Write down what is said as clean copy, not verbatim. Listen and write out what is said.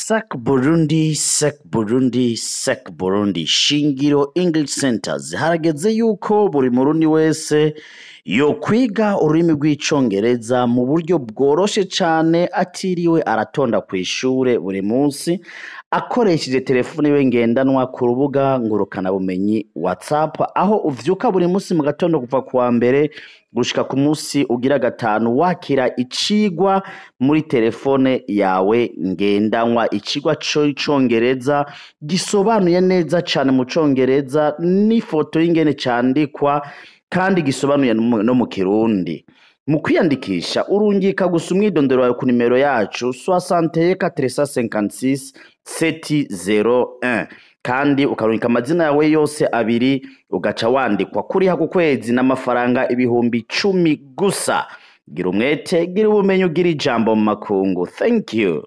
Sec Burundi, Sec Burundi, Sec Burundi, Shingiro English Centers. Harageze yuko buri murundi wese yokwiga ururimi rw'icongereza mu buryo bworoshe cane, atiriwe aratonda kw'ishure buri munsi, akoresheje telefone yiwe ngendanwa ku rubuga ngurukanabumenyi WhatsApp, aho uvyuka buri munsi mu gatondo kuva kuwa mbere gushika ku munsi ugira gatanu wakira icigwa muri telefone yawe ngendanwa, icigwa c'icongereza gisobanuye neza cane mu congereza n'ifoto y'ingene candikwa kandi gisobanuye no mu Kirundi. Mu kwiyandikisha urungika gusa umwidondoro wawe ku nimero yacu 61 456 701, kandi ukarungika amazina yawe yose abiri, ugaca wandikwa. Kuriha ku kwezi n'amafaranga 10,000 gusa. Gira umwete, gira ubumenyi, ugira ijambo mu makungu. Thank you.